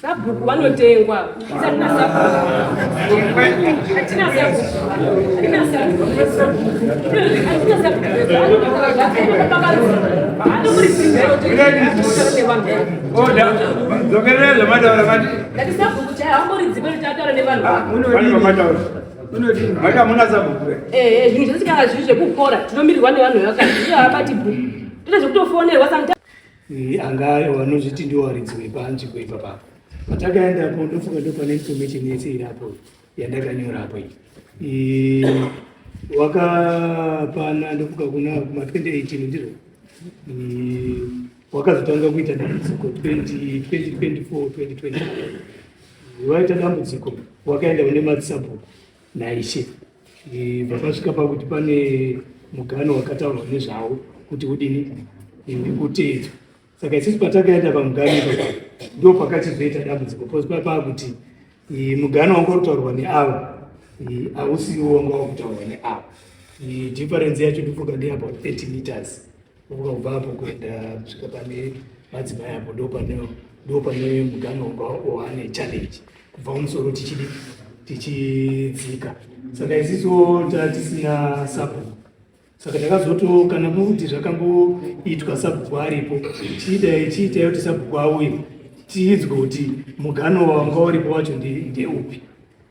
Sabhuku vanotengwa. Hatina sabhuku. Hatina sabhuku. Hatina sabhuku. Hatina sabhuku. Dzokerera zvamataura mati. Ndati sabhuku chaiye haamboridzi kwete taataura nevanhu. Pane vamataura. Mati hamuna sabhuku. Eh, zvinhu zvese kana zviri zvekukora tinomirirwa nevanhu vevakadzi. Ivo havabati bhuku. Toita zvekutofonerwa sometimes. Anga vanozviti ndiwo varidzi vepanzvimbo ipapa patakaendapo ndofunga ndo pane information yese iri apo yandakanyora apo iyi wakapana ndofunga kuna kuma 2018 ndizvo wakazotanga kuita dambudziko 2024 2025 waita dambudziko wakaenda kune madzisabhuku naishe Vakasvika pakuti pane mugano wakataurwa nezvawo kuti udini uteedzwe. Saka isusu patakaenda pamugano ipapo ndo pakachizoita dambudziko because papa kuti mugano wanga kutaurwa neavo hausiwo wanga wakutaurwa neavo. Difference yacho ndofunga ndeye about 30 meters ndofunga kubva apo kuenda kusvika pane madzimai apo ndo pane mugano wanga wane challenge. Kubva kumusoro tichidi tichidzika saka isisu tatisina sabhuku saka takazoto kana kuti zvakamboitwa sabhuku aripo chiidai chiitai kuti sabhuku auye tiidzwe kuti mugano wanga uripo wacho ndeupi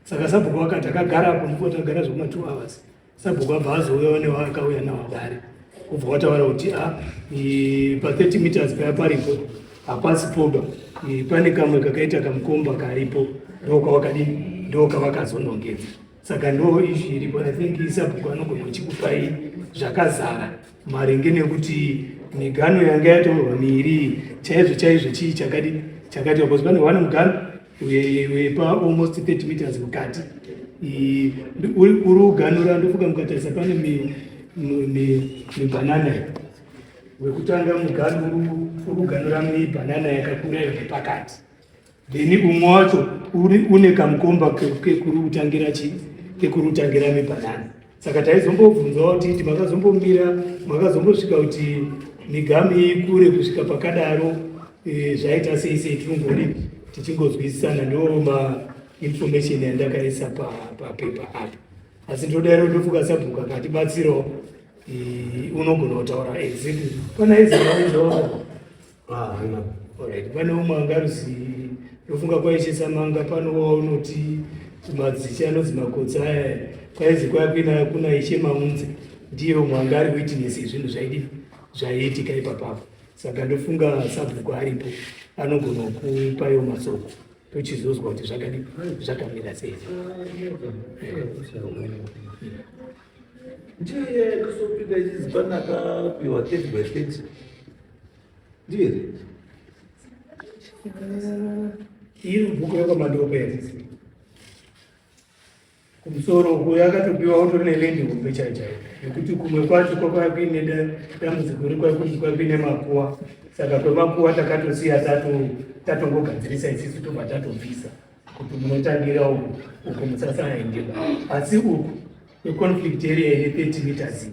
saka sabhuku akati akagarapo ndipo tagara zvekuma 2 hours Sabhuku abva azouyawo newaakauya nawo dare kubva wataura kuti a ah, pa 30 meters paya paripo hapasi poba pane kamwe kakaita kamukomba karipo ndokawakadini ndokavakazonongedza saka ndo izvi iripo i think sabhuku anogona kuchikupai zvakazara maringe nekuti migano yanga yataurwa miiri chaizvo chaizvo chii chakadi chakati because pane one mugano wepa almost 30 meters mukati uri kuganura ndofuka mukatarisa pane mibhanana iyi wekutanga mugano uri kuganura mibhanana yakakura iyo nepakati then umwe wacho une kamukomba kekuri kutangira chi kekuri kutangira mibhanana saka taizombobvunzawo kuti makazombomira makazombosvika kuti migamu ikure kusvika pakadaro e, zvaita sei sei tinongodi tichingozwisisana ndo mainformation yandakaisa papepa pa apa asi ndodairo ndofuka sabhuku akatibatsirawo e, unogona kutaura exactly pana izaaizao Haana. Alright, pane umwe angaruzi ndofunga kwaishe Samanga pano waunoti madzishe anonzi makotsi aya kwaizi kwaya kuina kuna ishe Maunze ndiye umwe anga ari witness yezvinhu zvaidi zvaiitika ipapapo saka ndofunga sabhuku aripo anogona kupayo masoko tochizozwa kuti zvakadi zvakamira sei. Ndiye kusopinda ichizi panakapiwa 30 by 30 Ndiye. Iri bhuku yekwaMandopera. Kumusoro uko yakatopiwa utori nelendi hombe chaiyo chaiyo nekuti kumwe kwacho kwakauya kuine dambudziko iri kwai kuine makuwa saka kwemakuwa takatosiya tatongogadzirisa isisu tobva tatobvisa kuti munotangira uku uku musasaendera asi uku kweconflict area ine 30 meters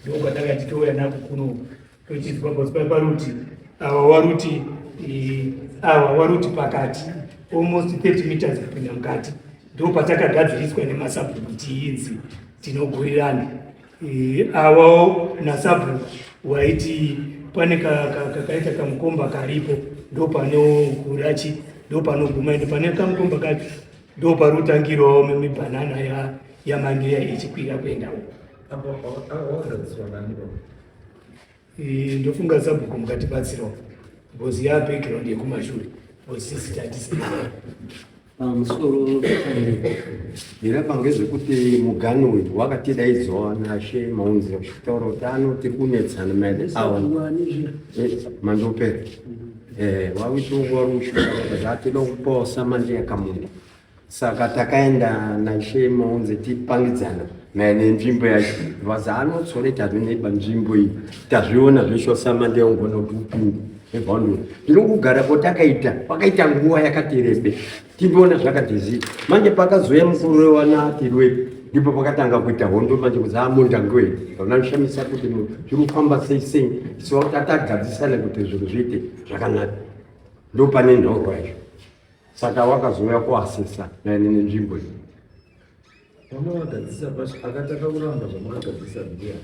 ndokwatakati touya nako kuno tochizwa because pai paruti awa waruti awa waruti pakati almost 30 meters kupinda mukati ndo patakagadziriswa nemasabhuku kuti inzi tinogurirana awawo nasabhuku waiti pane kakaita kamukomba karipo ndo panogurachi ndo panoguma ende pane kamukomba kacho ndo parutangirawo mibhanana yamandiya ichikwira kuenda uko Ndofunga sabhuku mukatibatsirawo because ya background yekumashure because sisi tatisina pamusoro ndirapa ngezvekuti mugano uyu wakatidaidzwa nashe maunzi uchitaura kuti ano tiri kunetsana maera mandopera wautongo wari ushuka atida kuposa manje yakamunda Saka takaenda naIshe Maunze tipangidzana naye nenzvimbo yacho vazi anotsore tazvineba nzvimbo iyi tazviona zvesho samande ungona kuti upinde nebvaundura zvino kugara kwatakaita kwakaita nguva yakati rebe timboona zvakati manje pakazouya mukuru wewana tirwepi ndipo pakatanga kuita hondo manje kuzi amunda ngwedu unanoshamisa kuti zviri kufamba sei sei so tatagadzisana kuti zvinhu zviite zvakanaka ndopane nhaurwa yacho. Saka wakazouya kuasesa maererano nenzvimbo iyi. Pamakagadzisa pacho akatanga kuramba zvamakagadzisa ndiya.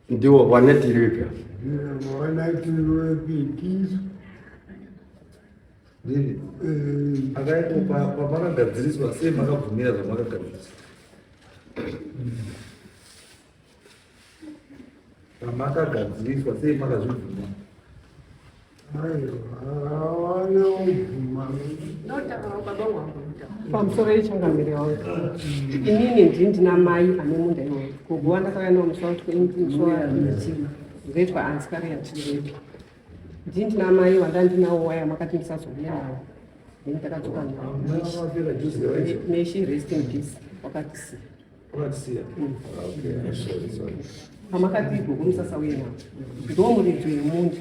Ndiwo wanetiripi. Ndini. Akaenda pamakagadziriswa sei makabvumira zvamakagadziriswa. Pamakagadziriswa sei makazvibvuma. Pamusoro yechangamire wangu, inini ndini ndina mai ane munda iwoyo. Gogo wandakauya nawo musi wa 20 musi wa 18 ndoitwa Anscaria Chirepi. Ndini ndina mai wandandinawo waya makati musazouya nawo. Ndini ndakadzoka nawo. Mafira juzi right. May she rest in peace. Wakatisiya. Wakatisiya. Okay, sorry, sorry. Pamakati gogo musasauye nawo. Ndo muridzi wemunda.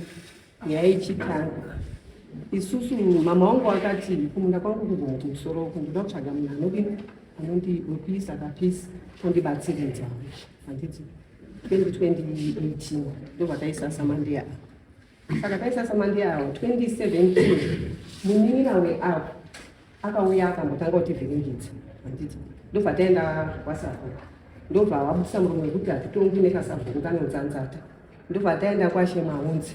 Nyaya yechitanga. Isusu mama wangu akati kumunda kwangu kugona kumusoro uku ndoda kutsvaga munhu anodini anondi wekuisa kapisi ondibatsiridza handiti 2018 ndobva taisa samandeya ava. Saka taisa samandeya ava 2017 munin'ina weavo akauya akambotanga kutivhiringidza handiti ndobva taenda kwasabhuku ndobva vabudisa muromo wekuti hatitongwi nekasabhuku kanonzanzata ndobva taenda kwashe Maunze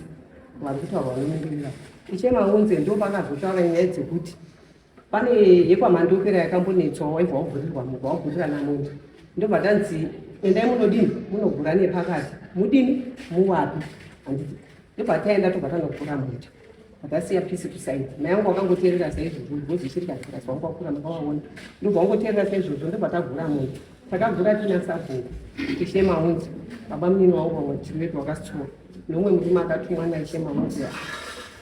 vari kutaurwa vanomiririra Ishe Maunze ndo vakazotaura nyaya dzekuti pane yekwamandokera yakambonetswa waibva wabhurirwa mubva wabhurira namunhu ndobva tanzi endai munodini munogura nepakati mudini muwapi handiti ndobva taenda tobva tanogura munda vakasiya pisi kusaidi mai angu wakangoteerera saizvozvo because ichiri kazikasi wangu wakura makavaona ndobva wangoteerera saizvozvo ndobva tagura munda takagura tina sabhuku Ishe Maunzi baba munini wangu vamwe tiri vedu vakasitsuwa nomwe murume akatumwa naIshe Maunzi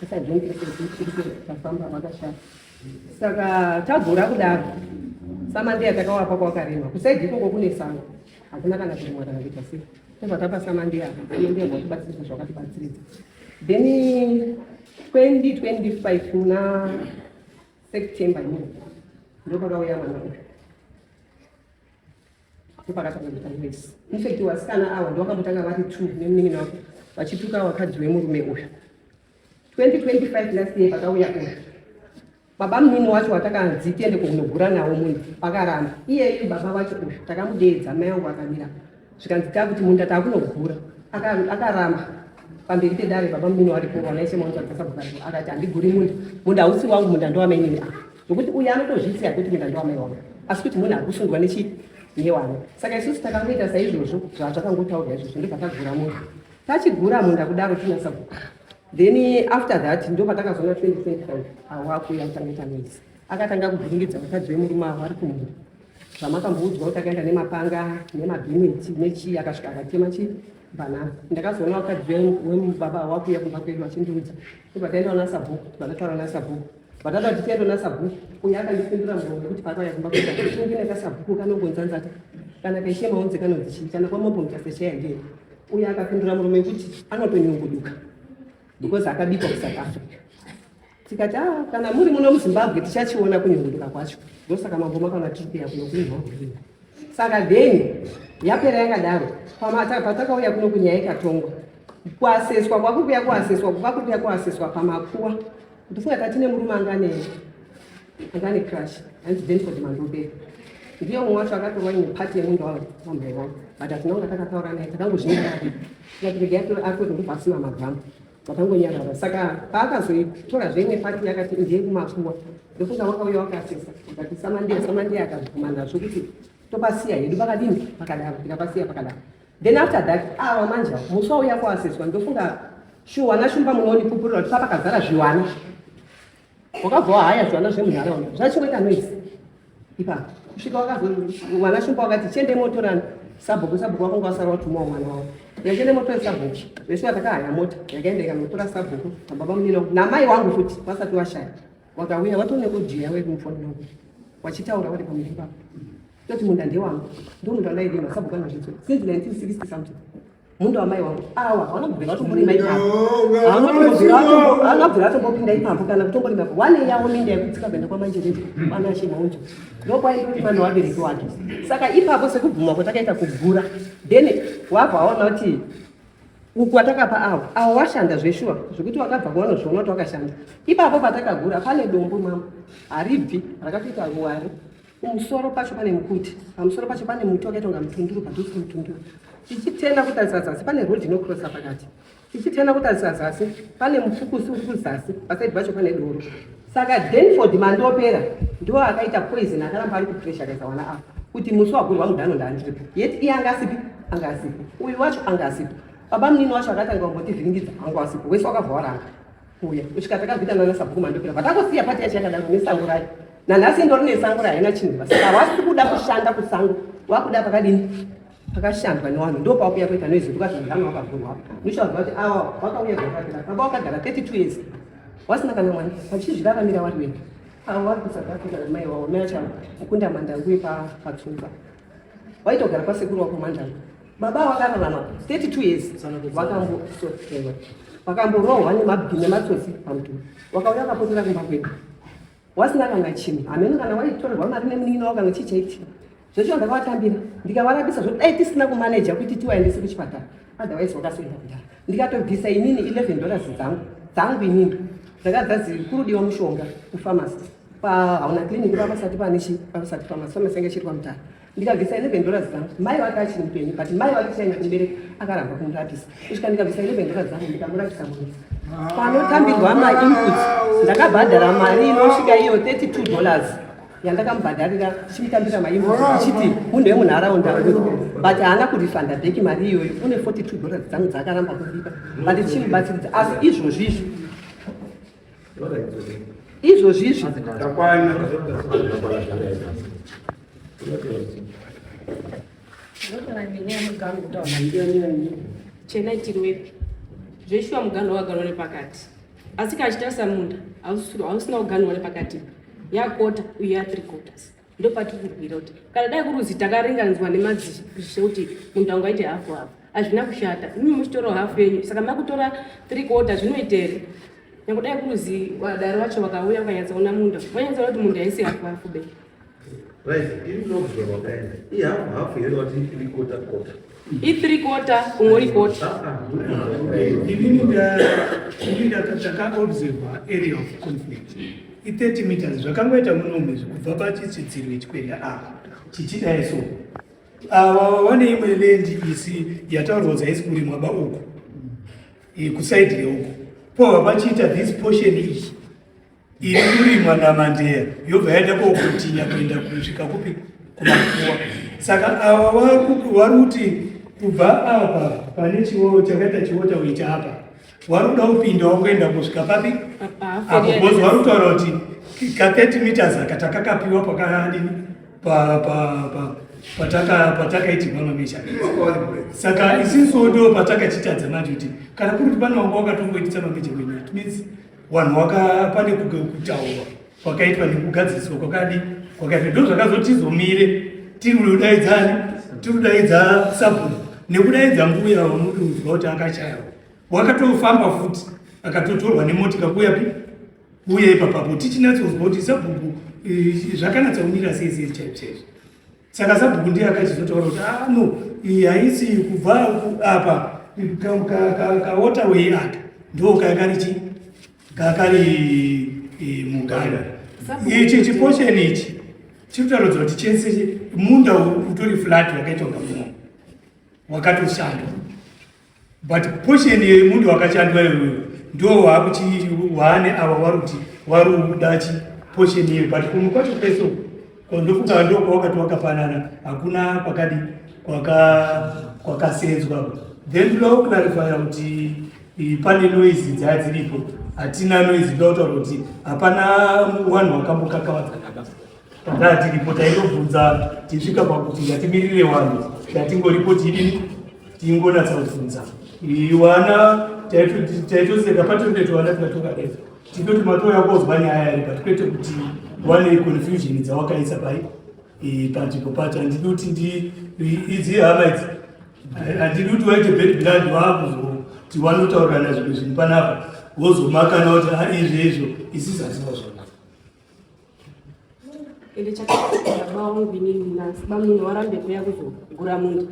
asazvondireketafamba vakashata. Saka tagura kudaro samandeya takawapa kwawakarema kusaidi ikoko kune sango hakuna kana kurimwa kana kuita sei tobva tapa samandeya samandeya zvakatibatsiridza zvakatibatsiridza. Then 2025 muna September ino ndopakauya mwana uyu ndopakatanga kuita noise. In fact vasikana ava ndovakambotanga vari two nemunin'ina wako vachituka vakadzi vemurume uyu. 2025 last year pakauya uyu baba munini wacho watakanzi tiende kunogura nawo munhu vakaramba. Iyeyu baba vacho uyu takamudeedza mai vangu akamira zvikanzi takuti munda takunogura akaramba pamberi pedare baba munini waripo wanaishe maunza akasabhuka akati handiguri munda, munda hausi wangu, munda ndowamainini apa nokuti uyu anotozvisiya kuti munda ndowamai wangu asi kuti munhu ari kusundwa nechi newana. Saka isusu takangoita saizvozvo zvazvakangotaurwa izvozvo ndobva tagura munda. Tachigura munda kudaro tina sabhuku. Then after that ndo patakazoona 2025 awakuya kutangaita noise. Akatanga kuvhiringidza vakadzi vemurume avo ari kumunda. Zvamakamboudzwa kuti akaenda nemapanga nemabhineti nechii akasvika akatema chii banana. Ndakazoona vakadzi vemubaba wakuya kumba kwedu achindiudza. Ndobva taenda nasabhuku, tobva tataura nasabhuku. Vatata kuti tiende nasabhuku, uyo akandipindura muromo wekuti paakauya kumba kwedu hatitongi nekasabhuku kanongonzanzata. Kana kaishe maunze kanonzi chii, kana kwamambo Mutasa ndiye. Uyo akapindura muromo wekuti anotonyunguduka because akabikwa kuSouth Africa. Tikati ah, kana muri muno muZimbabwe tichachiona kunyunguduka kwacho. Ndosaka mambo makaona tiri kuya kuno kuinhwa. Saka then yapera yakadaro patakauya kuno kunyaya ikatongwa kuaseswa kwakukuya kuaseswa kwakukuya kuaseswa pamakuwa ndofunga tatine murume angane crash hanzi Benford Mandobera ndiye umwe wacho akatorwa imwe pati yemunda wamai wangu but hatina kunga takataura naye takangozvinyarara tikati regai atore ndobva asina magamba takangonyarara. Saka paakazoitora zveimwe pati yakati ndiye kumakuwa ndofunga wakauya wakasesa akati samandiya samandiya akabvuma nazvo kuti topasiya hedu pakadini pakadaro tikapasiya pakadaro. Then after that ava manje musi wauya kuaseswa ndofunga shuwa nashumba munondipupurira kuti papakazara zviwana wakabva wahaya zviwana zvemunharaunda zvachingoita noise ipapo kusvika wana shumba wakati chiende motorana sabhuku sabhuku wakanga wasara watumawo mwana wavo yachiende motora sabhuku vese vatakahaya mota yakaenda ikanotora sabhuku nababa munini wangu namai wangu futi vasati washaya wakauya watonekudhiya wekumufoni wangu wachitaura vari pamberi papo toti munda ndewangu ndo munda wandairima sabhuku anozvidzwa since 1960 something munda wamai wangu awa hawana kubvira vatomborima ipapo hawana kubvira vatombopinda ipapo kana kutomborima wane yavo minda yekutsika kuenda kwamanjereri kwanashe maunjo ndokwaindorima nevabereki wake. Saka ipapo sekubvuma kwatakaita kugura then wabva waona kuti Uku watakapa avo, avo washanda zveshuwa zvekuti wakabva kuvanozviona kuti wakashanda. Ipapo patakagura pane dombo mama haribvi rakatoita ruware. Kumusoro pacho pane mukuti, pamusoro pacho pane muti wakaita kunga mutunduru, padhuze mutunduru. Tichitena kutarisa zasi pane road inokrosa pakati. Tichitena kutarisa zasi pane mufukusi uri kuzasi, pasaidi pacho pane doro. Saka Denford Mandopera ndiwo akaita poison akaramba ari kupressure akaisa wana apa kuti musi wagurwa mudhano ndaandiripo. Yet iye anga asipi, anga asipo. Uyu wacho anga asipo. Baba munini wacho akatanga kumbotivhiringidza anga asipo. Wese wakabva waranga kuuya kusvika takazviita nana sabhuku Mandopera. Vatangosiya pati yacho yakadaro nesango rayo. Nanhasi indori nesango rayo haina chinhu. Saka wasi kuda kushanda kusango wakuda pakadini? Pakashandwa newanhu ndo pakuya kuita noise because mudhano wakagurwa. Ndichavabva kuti awa wakauya zvakapera. Baba wakagara 32 years. Wasina kana mwana vachizviraramira wari wega. Avo vari kuSouth Africa namai wavo mai vacho mukunda Mandangu paTsumba. Waitogara kwasekuru wako Mandangu. Baba wakararama 32 years vakambo vakamborohwa nematsotsi pamuturu. Wakauya wakapotera kumba kwedu. Wasina kana chinhu. Hameno kana waitorerwa mari nemunin'ina wako kana chii chaitika. Zvecho ndakavatambira ndikavarapisa zvo dai tisina kumaneja kuti tiwaendese kuchipatara otherwise wakasoenda kudhara. Ndikatobvisa inini 11 dollars dzangu dzangu inini dzakadza dzikurudiwa mushonga kupharmacy pahauna clinic papasati pane chi pasati pharmacy pharmacy yanga ichiri kwamutara. Ndikabvisa 11 dollars dzangu mai vake achiri mupenyu but mai vake chainya kumubereka akaramba kumurapisa kusvika ndikabvisa 11 dollars dzangu ndikamurapisa munhu panotambirwa mainputs ndakabhadhara mari inosvika iyo 32 dollars yandakamubhadharira tichimutambira mainputs tichiti munhu wemunharaunda but haana kurifanda bheki mari iyoyo une 42 dollars dzangu dzaakaramba kundipa but tichimubatsiridza asi izvozvi izvi izvozvi izvi Chena tiriwepi zveshuwa muganho wagarwa nepakati asi kana chitarisa munda hausina kuganhwa nepakati yakota uye ya three quarters ndopatiri kurwira kuti kana dai kuruzi takaringanidzwa nemadzishe kuti munda ungaite hafu hafu hazvina kushata imi muchitorawo hafu yenyu saka makutora three quarter zvinoita here nyange dai kuruzi vadare vacho vakauya vakanyatsaona munda vanyatsaona kuti munda haisi hafu hafu be Right, ini ndinobvunza wakaenda. I half half here wati three quarter quarter. I three quarter umwe quarter. Inini ndaka observe area of conflict. I 30 meters zvakangoita munomu izvi kubva pachitsidziro ichi kuenda apa. Chichidai so. Ava vane imwe land isi yataurwa kuti haisi kurimwa ba uku. Kusaidi reuku. Pova pachiita this portion iyi. Iri kurimwa namandeya yobva yaenda kokotinya kuenda kusvika kupi kumakuwa. Saka ava vari kuti kubva apa pane chiwo chakaita chiwota uita apa wari kuda kupinda wakuenda kusvika papi apo because wari kutaura kuti ka 30 meters aka takakapiwa pakadini patakaitirwa mamesha saka isisu ndo patakachitadza manje kuti kana kuri kuti pane wanga wakatongoitisa mameja wenyu it means Wanhu waka pane kutaurwa kwakaitwa nekugadziriswa kwakadi kwakaitwa ndo zvakazotizomire tiri kudaidzani tiri kudaidza sabhuku nekudaidza mbuya vamudiudzwa kuti akashaya wakatofamba futi akatotorwa nemotika kuuya pi uye ipapapo tichinatsouzwa kuti sabhuku eh, zvakanatsa kumira sei sei chaizvo chaizvo Saka sabhuku ndiye akachizotaura kuti ah no, iyi haisi kubva apa kawaterway aka ndo kakari chi kakari e, muganda. Ichi chiportion ichi chiri kutaridza kuti chese munda utori flat wakaita kunga muno wakatoshandwa but portion yemundu wakashandwa iyoyo ndo waakuti waane ava wari kuti wari kuda chi portion iyoyo but kumwe kwacho kwese ndofunga ndo kwawakati wakafanana hakuna kwakadi kwakasenzwa then toda kuclarifya kuti pane noise dzaya dziripo hatina noise toda kutaura kuti hapana vanhu vakambokakavadzana Tanga tiripo taitobvunza tisvika pakuti ngatimirire vanhu tatingoripo tidini tingonatsa kubvunza wana taitoseka patonde twana tikatokadai titoti matouya kozwa nyaya yari but kwete kuti wane confusion dzawakaisa pai panzvimbo pacho handidi kuti ndi idzi hama idzi handidi kuti waite bad blood waakuzoti wanotaurirana zvimwe zvinhu panapa wozomakana kuti ah, izvo izvo isisi hatina zvona Ende chakaitika baba wangu inini nasi bamunini warambe kuuya kuzogura munda.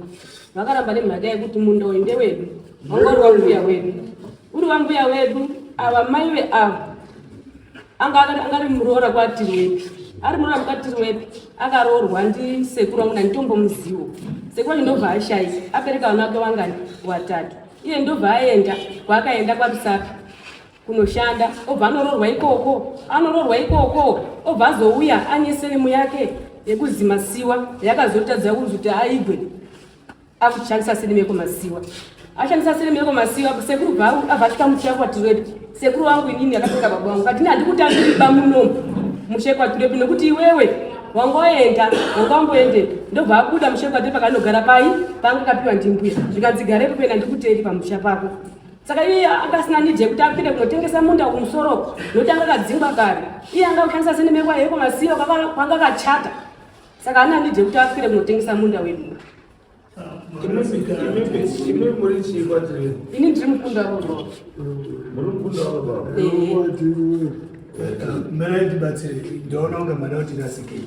Vakaramba nemhaka yekuti munda uyu ndewedu. Wanga uri wambuya wedu, uri wambuya wedu. Ava mai veava anga ari muroora kwatiriwepi, ari muroora kwatiriwepi, akaroorwa ndisekuru wangu nanditombomuziwo. Sekuru wacho ndobva ashaika, abereka vana vake vangani? Watatu. Iye ndobva aenda kwaakaenda kwaRusape kunoshanda, obva anoroorwa ikoko, anoroorwa ikoko, obva azouya ane surname yake yekuzimasiwa yakazotadza kuti aigwe, akushandisa surname yekumasiwa, ashandisa surname yekumasiwa. Sekuru bva abva asvika musha kwatirepi. Sekuru wangu inini akatora baba wangu kati, handikutambiriba munomu mushe kwatirepi nekuti iwewe wanga waenda, wanga wamboendepi? Ndobva abuda mushe kwatirepi, akanogara pai paanga kapiwa ndimbuya, zvikanzi garepo pena ndikuteri pamusha pako. Saka iye anga asina need yekuti apinde kunotengesa munda kumusoro, nokuti anga akadzingwa kare. Iye anga kushandisa surname yekumasiwa kwanga akachata, saka haana need yekuti akwire kunotengesa munda wedu. Imi muri chii kwatiri? Ini ndiri mukunda wavo. Muri mukunda wababa? Mera tibatsire, ndaona kunge mada kuti rasikei.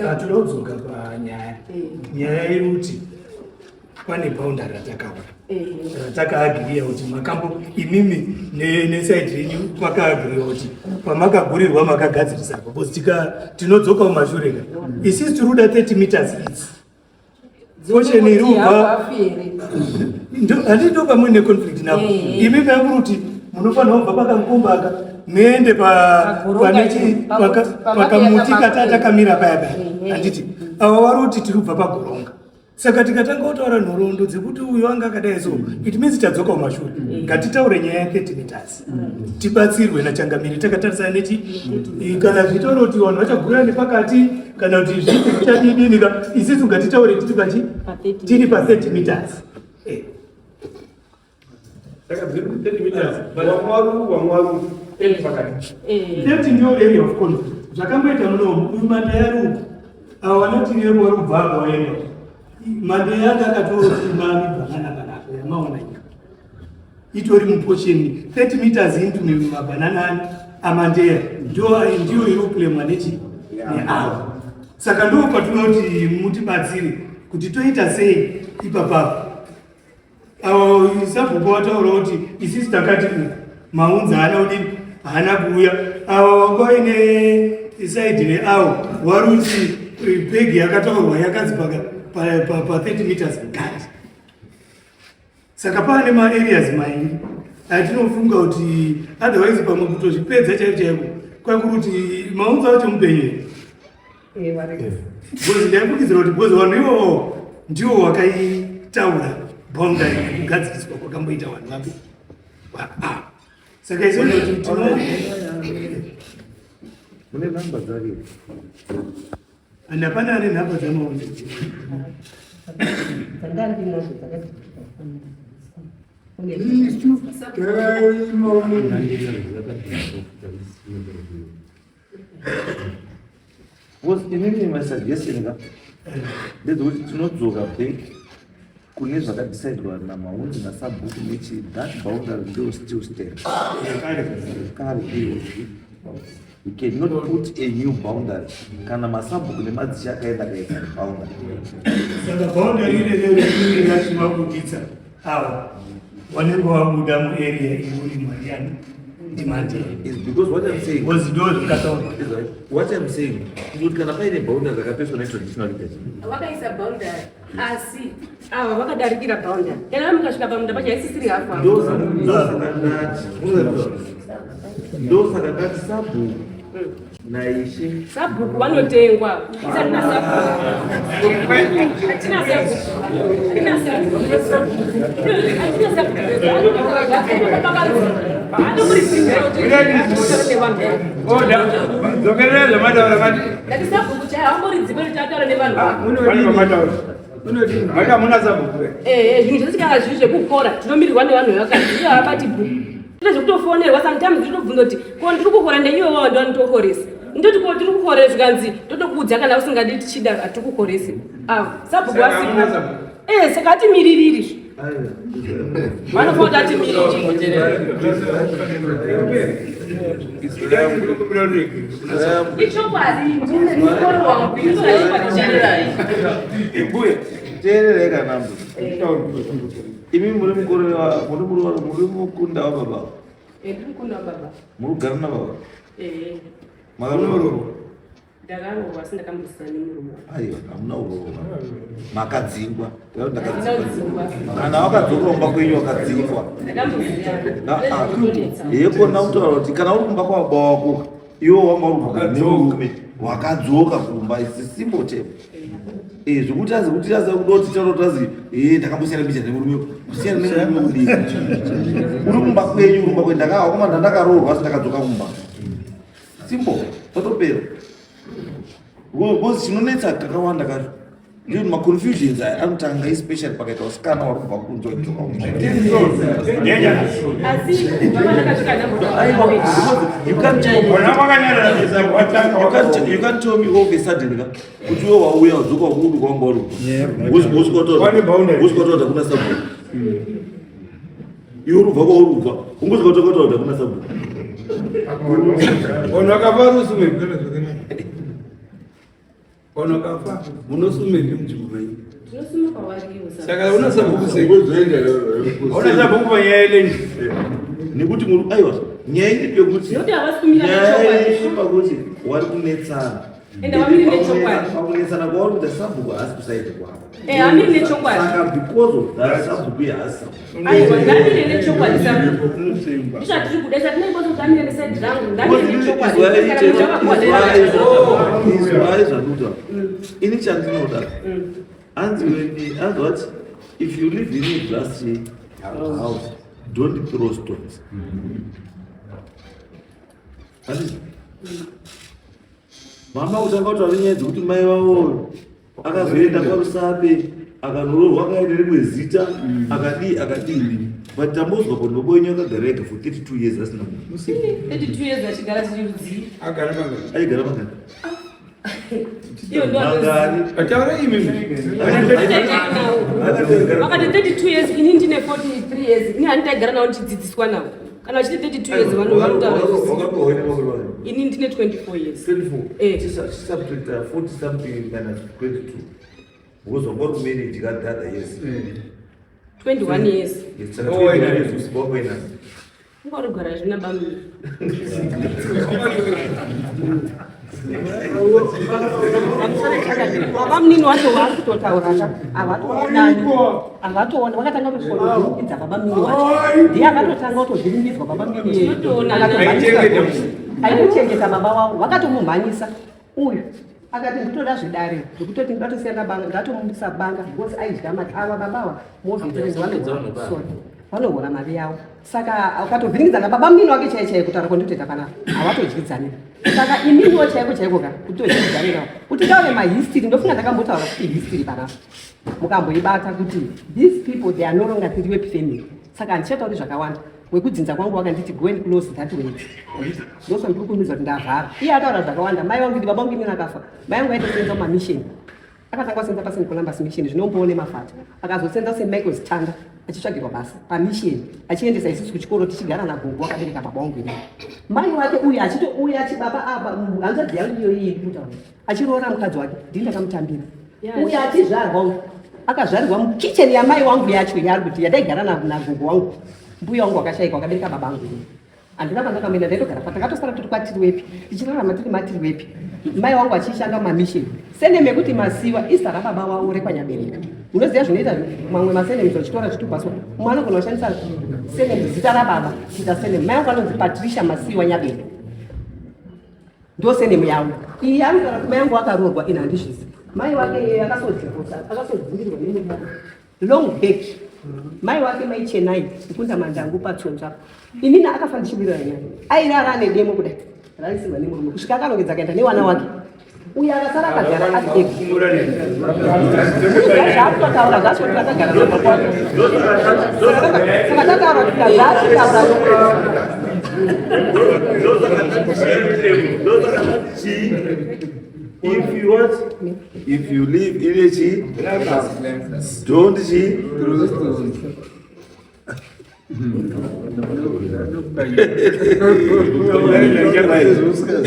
Hatoda kudzoka panyaya. Nyaya iri kuti pane boundary ratakaona, ratakaagiriya kuti makambo imimi neside renyu kwakaagiriwa kuti pamakagurirwa makagadzirisa, because tika tinodzoka mumashure ka, isisi tiri kuda 30 meters idzi, portion iri kubva handii, ndo pamwe neconflict napo. Imi mamuri kuti munofanira kubva pakangombaka muende pakamuti katakamira paya paya, handiti? Ava vari kuti tiri kubva pagoronga. Saka tikatanga kutaura nhoroondo dzekuti uyu anga akadai, so it means tadzoka kumashure. Ngatitaure nyaya ya30 meters, tibatsirwe nachangamiri takatarisana nechi kana zvitaura kuti vanhu vachagurira nepakati kana kuti zvipi zvichadidini ka, isisu ngatitaure tiri pachi tiri pa30 meters. Saka dziri ku 30 meters, wamwaru wamwaru pakati. 30 ndiyo area of conflict. Zvakamboita munomu, uyu mandeyari uku, ava vanoti vari kubva apa waenda, mandeya anga akatosima mibhanana panapa yamaona iyo, itori muportion 30 meters into mabhanana amandeya, ndiyo iri kuclaimwa nechi neava. Saka ndo patinoti mutibatsire kuti toita sei ipapapo. Avo sabhuku vataura kuti isisi takati uku maunzi haana kudini, haana kuuya. Ava wanga vaine side reavo vari kuti pegi yakataurwa yakanzi pa30 meters kati. Saka paane maareas mairi atinofunga kuti otherwise pamwe kutozvipedza chaiko chaiko kwakuri kuti maunzi acho mupenyu here, because ndaifungidzira kuti because vanhu ivovo ndivo vakaitaura boundary yekugadziriswa kwakamboita vanhu vapi. Saka isoti tino Mune namba dzake? And hapana ane nhamba dzamaunzi? Dzandandinadzo dzakati. Isu takaima. Because inini my suggestion ka ndedzekuti tinodzoka back kune zvakadecidewa namaunzi nasabhuku nechi, that boundary ndio still stand kare izvozvi. We cannot put a new boundary kana masabhuku nemadzishe akaenda akaisa boundary. Saka boundary irerero rinenge rachivabuditsa ava vanenge vabuda muarea iri mariani ndimandei. Is because what I'm saying because ndo zvikataurwa. Is right. What I'm saying is kuti kana paine boundary rakapeswa netraditional leaders, Vakaisa boundary, asi ava vakadarikira boundary. Kana mukasvika pamunda pacho haisisiri hafu. Ndosaka ndati sabhuku naishe. Sabhuku vanotengwa. Hatina sabhuku, hatina sabhuku, hatina sabhuku, hatina sabhuku. Dzokererai zvamataura mati. Ndati sabhuku chaiyo amboridzimwe richataura nevanhu. Pane pamataura mati hamuna sabhuku. Ehe, zvinhu zvese kana zviri zvekukora tinomirirwa nevanhu vevakadzi, ivo havabati bhuku. Tine zvekutofonerwa sometimes, ndinobvunza kuti ko ndiri kukora neiwe wavo ndo nditokoresa, ndoti ko tiri kukorera, zvikanzi totokuudza kana usingadi, tichida hatikukoresi. Avo sabhuku Saka hamuna vasipo. sabhuku? Eh, saka hatimiririri, vanofanira kuti atimiriri. Ichokwadi, mukoro wangu inochokwadi. Mbuya, teererai kanambo. Imi muri mukuru muri muri muri mukunda wababa. Eh, ndiri mukunda wababa. Muri kugara nababa? Eh. Makaroorwa? Ndakaroorwa asi ndakambosiyana nemurume. Aiwa, hamuna kuroorwa. Makadzingwa. Ndakadzingwa. Kana wakadzoka kumba kwenyu wakadzingwa. Ndakambosiyana. Yekona kutaura kuti kana uri kumba kwababa wako iwe wanga uri kugara nemurume wakadzoka kumba it's a simple term. Eh, zvekuti azi kuti azi kuda kuti taura kuti azi eh ndakambosiyana mbijana nemurume kusiyana nemurume kudii uri kumba kwenyu uri kumba kwenyu ndakawa ndakaroorwa asi ndakadzoka kumba simple zvatopera because chinonetsa kakawanda kacho ndiyo maconfusions aya anotanga especially pakaita vasikana vari kubva kunze vachidzoka You can't tell me all of a sudden ka kuti iwe wauya wadzoka kuudu kwanga uri usikotaura kuna sabhuku iwe uri kubva kwauri kubva ungosikotaura kuna sabhuku Ono akafa rusume Ono akafa munosume munzvimbo menyu. Tinosuma kwavari ivo Saka una sabhuku sei? Una sabhuku panyaya yeland. Nekuti muri aiwa nyaya iri yekuti Nekuti havasi kumira nyaya nechokwadi. iri pakuti wari kunetsana. Ende havamiri nechokwadi. Pakunetsana kwauri kuita sabhuku haasi kusaidi kwavo. Eh, hamiri nechokwadi. Saka because of that sabhuku iye haasi sabhuku. Aiwa, ngamire nechokwadi sabhuku. Ndizvatiri kuda, zvatinenge kuti amire nesaidi rangu, ngamire nechokwadi. Kana munhu akakuwa Izwai zvandinotaura. Ini chandinoda. Hanzi when hanzi what if you live in a glass house don't throw stones. Handiti? Mama kutanga kutaura nyaya dzekuti mai vavo akazoenda kwaRusape akanoroorwa akaenda rimwe zita akadii akadii but tambozwa kuti baba wenyu akagara ega for 32 years asina munhu. 32 years achigara tiri rudzii. Agara mangani? Aigara mangani? Iyo ndo Mangani? Ataura imi. Vakati 32 years ini ndine 43 years ini handitaigara navo ndichidzidziswa navo kana vachiti 32 years vanhu vanotaura zvisizvo. Wakapiwa wene makore mangani? Ini ndine 24 years. 24. Eh. Chisubtracta 40 something minus 22. Because wanga uri kumanage ka the other years. 21 years. Yes, saka Oh, 21 yeah. years usiku wako ina. Ungori kugara zvina bamuni. Baba munini wacho waari kutotaura ka havatoonani havatoona vakatanga kutovhiringidza baba munini wacho ndiye akatotanga kutovhiringidzwa baba munini Tinotoonana. Aichengeta. aitochengeta baba wavo vakatomumhanyisa uyu akati nditoda zvedare zvekutoti ndatosiyana banga ndatomumisa banga because aidya mari ava babawa movheterezi vanohora mari yavo saka akatovhiringidza nababa munini wake chaiye chaiye kutaura kwanditoita panapa havatodyidzani saka iminiwo chaiko chaiko ka kutodyidzani navo kuti taure mahistory ndofunga ndakambotaura kuti history panapa mukamboibata kuti these people they are no longer three family saka handichatauri zvakawanda wekudzinza kwangu wakanditi go and close that way ndoswa ndiri kumidza kuti ndavhara iye ataura zvakawanda mai vangu kuti baba vangu inini akafa mai vangu aitosenza mumamisheni akatanga kusenza paSt Columbus Mission zvinomboone mafata akazosenza St Michael's Tanda achitsvagirwa basa pamisheni achiendesa isusu kuchikoro tichigara nagogo akabereka baba vangu inini mai wake uyu achitouya achibaba apa hanzvadzi yangu iyoyi iri kutaura achiroora mukadzi wake ndini ndakamutambira uyu achizvarwa uyu akazvarirwa mukicheni yamai wangu yacho yaari kuti yandaigara nagogo wangu mbuya wangu wakashaika wakabereka baba angu inini handina kwandakamuenda ndaitogara patakatosara tiri kwatiriwepi tichirarama tiri matiriwepi mai wangu achishanda mumamisheni surname yekuti Masiwa izita rababa wavo rekwanyabereka unoziva zvinoita mamwe masurnames vachitora zvitupaswa mumwe anogona kushandisa surname zita rababa kuita surname mai wangu anonzi Patricia Masiwa Nyabeka ndo surname yavo iyi anotaura kuti mai wangu akaroorwa ini handizvizi mai wake iye akasodhivosa akasodzingirirwa nemurume long back mai wake mai Chenai kukunda mandangu patsonzva inini akafa ndichiwirirana naye airara ane demo kudai raisirwa nemurume kusvika akarongedza akaenda newana wake uyo akasara akagara ari ega zvaakutotaura zvacho kuti akagara nababa wake saka tataura kuti zvaakutotaura Ndosaka if you what if you live in a chi don't chi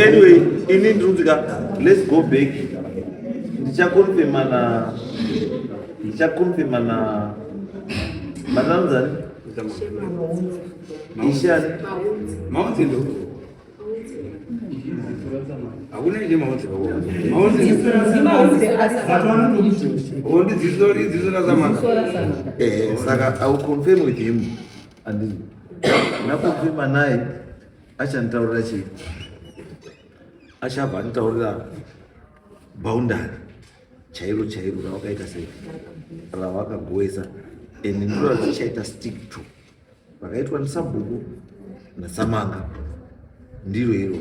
anyway ini ndiri ka let's go back ndichakonfirma na ndichakonfirma na Matanzani? Ishe ani? Maunzi ndo. Hakuna ine maunzi baba. Maunzi. Ondi dziso dziso rasamanga. Eh, saka I will confirm with him. And ndakonfirma naye achanditaurira chii? Achabva anditaurira boundary chairo chairo rawakaita sei rawakagoesa and ndiro ratichaita stick to rakaitwa nesabhuku nasamanga ndiro iro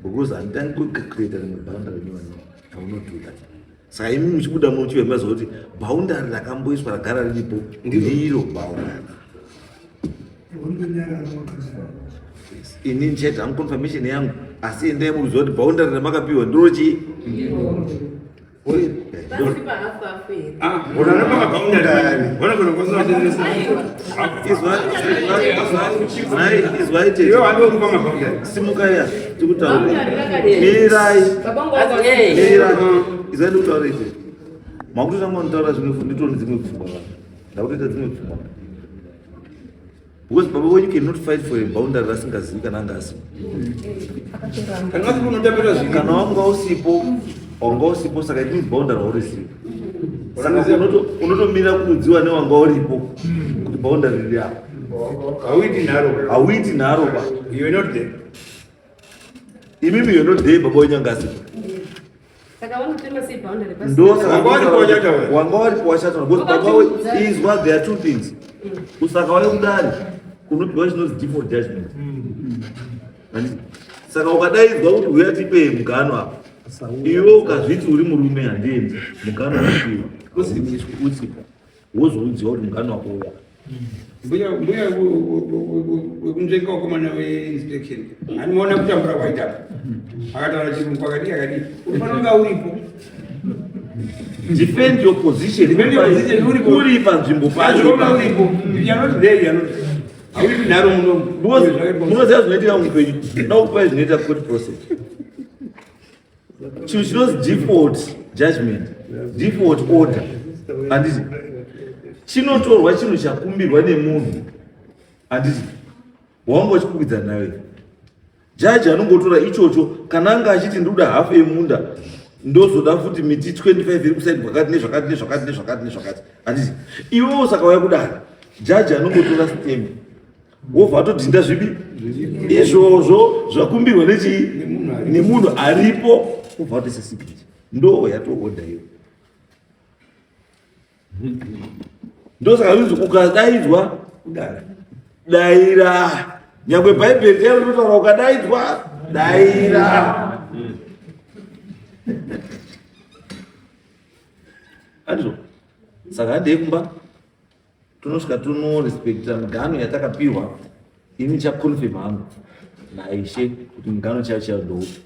because handitangi kucreata rimwe boundary nyowani. I will not do that. Saka imi muchibuda muchibva maziva kuti boundary rakamboiswa ragara riripo ndiro boundary. Ini ndichaita hangu confirmation yangu, asi endai muruziva kuti boundary ramakapiwa ndiro chii. Pasi pahafu hafu here? Ah, ona paka boundary. Ona kuna kwanza watenderesa. Izwai tete. Iwe wandi kupa maboundary. Simukai ya tikutaura. Boundary rakadii? Mirai. Babangu wako- Mirai. Izwai ndikutaura ite. Makutotanga kunditaura zvimwe nditori dzimwe pfungwa vanhu. Ndakutoita dzimwe pfungwa. Because baba wenyu cannot fight for a boundary rasingazivi kana anga asipo. Kana wasi unotapira zviri. Kana wanga usipo, wanga usipo, saka it means boundary haurizivi. Saka unotomira kuudziwa newanga uripo kuti boundary riri apa. Hauiti nharo. Hauiti nharo ba. You are not there. Imimi you're not there, baba wenyu anga asipo. Saka vanotema sei boundary pasi? Ndosaka Wanga waripo wachataura. Wanga waripo wachataura. Because baba izwa there are two things. Usaka wauya kudare unopiwa chinonzi default judgment. Handiti? Saka ukadaidzwa kuti uya tipe mugano apa, iwe ukazviti uri murume handiendi, mugano unopiwa usipo, wozoudziwa kuti mugano wako uya. Mbuya wekunzvenga wakomana weinspection handimaona kutambura kwaita akataura chirungu akadii akadii unofanira kunge uripo. Defend your position. Defend your position, uripo. Uri panzvimbo pacho. Azviona uripo. If you are not there, you are not. Hauiti nharo munomu. Because munoziva zvinoitika muupenyu, ndakupai zvinoita court process, chinhu chinonzi default judgment, default order, handiti? Chinotorwa chinhu chakumbirwa nemunhu, handiti? Wanga uchikwikwidzana nawe, jaji anongotora ichocho. Kana anga achiti ndikuda hafu yemunda, ndozoda futi miti 25 iri kuside kwakati nezvakati nezvakati nezvakati nezvakati, handiti? Iwewo saka wauya kudare, jaji anongotora stamp, wobva atodhinda zvipi izvozvo zvakumbirwa nechii nemunhu aripo, wobva atoisa signature, ndo yatoorder iyo. Ndosaka zvinzi ukadaidzwa Kudare daira. Nyangwe Bhaibheri chero rinotaura ukadaidzwa daira. Andizvo? Saka handei kumba, tonosvika tonorespekta migano yatakapiwa. Ini ndichaconfirm hangu naishe kuti mugano chaiyo chaiyo ndoupi.